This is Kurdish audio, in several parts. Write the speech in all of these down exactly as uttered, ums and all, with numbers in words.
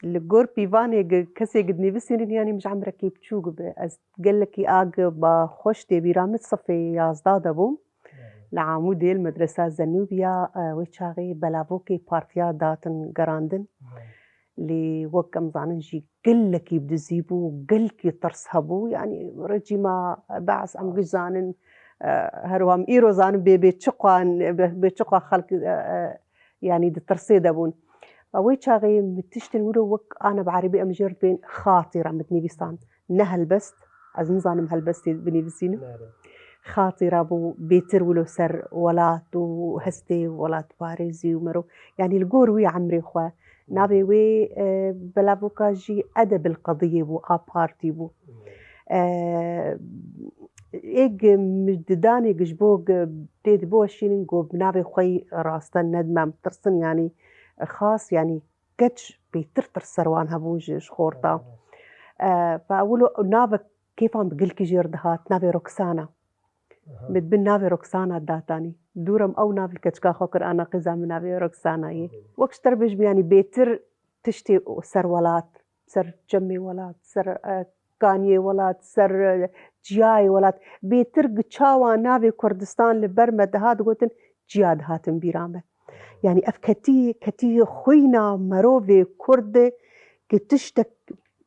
Li gor pîvanê gi-, kesê gi dinivîsînin, yanî min ji emrekî biçûk bi. Ez gelekî a gi ba xweş tê bîra min sifê yazdeh de bûm. Li Amûdê li medresa Zenûbiya, e, wê çaxê belavokê partiya datin gerandin. Lê wek em zanin jî gelekî bi dizî bû, gelekî tirs hebû. Yanî rejîma Beas em giş zanin, e, her wiha em îro zanin bê, bê çiqan, bê, bê çiqa xelk, e, e, yanî di tirsê de bûn. Wê çaxê min tiştên wilo wek ana bi erebî em jê re dibên xatîra min dinivîsand. Ne helbest, ez nizanim helbestê binivîsînim. Nere. Xatîra bû bêtir wilo ser welat û hestê welatparêzî û merov. Yanî li gor wî emrê xwe. Navê wê, e, belavoka jî Edebil Qediyê bû, a partî bû. E, êg mi didanê gi ji bo gi tê dibiweşînin, go bi navê xwe yî raste nedime em tirsin, yanî xas, yanî keç bêtir tirs ser wan hebûn ji, ji xorta. E, fa wilo navek kêfan bi gilkî jê re dihat, navê Roxana. Aha. Min dibin navê Roxana datanî. Dûrem ew nav li keçika xwe kir, ana qîza min navê Roxana yê. Aha. Wek ji te re bêjim, yanî bêtir tiştê ser welat, ser çemê welat, ser, e, kaniyê welat, ser, e, çiyayê welat. Bêtir gi çawa navê Kurdistan li ber me dihat gotin, çiya dihatin bîra me. Yanî ev ketî, ketî xwîna merovê Kurd e, ki tiştek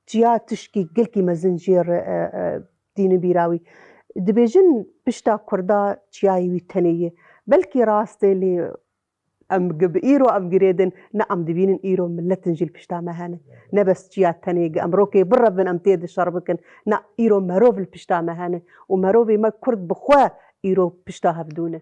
çiya tişkî gelkî mezin jê re, e, e, tînin bîra wî. Dibêjin pişta Kurda çiyayê wî tenê ye. Belkî rast e lê em gi-, bi îro em girêdin, ne em dibînin îro miletin jî li pişta me hene. Ne bes çiya tenê gi em rokê birevin em tê de şer bikin. Ne îro merov li pişta me hene. Û merovê me Kurd bi xwe îro pişta hevdû ne.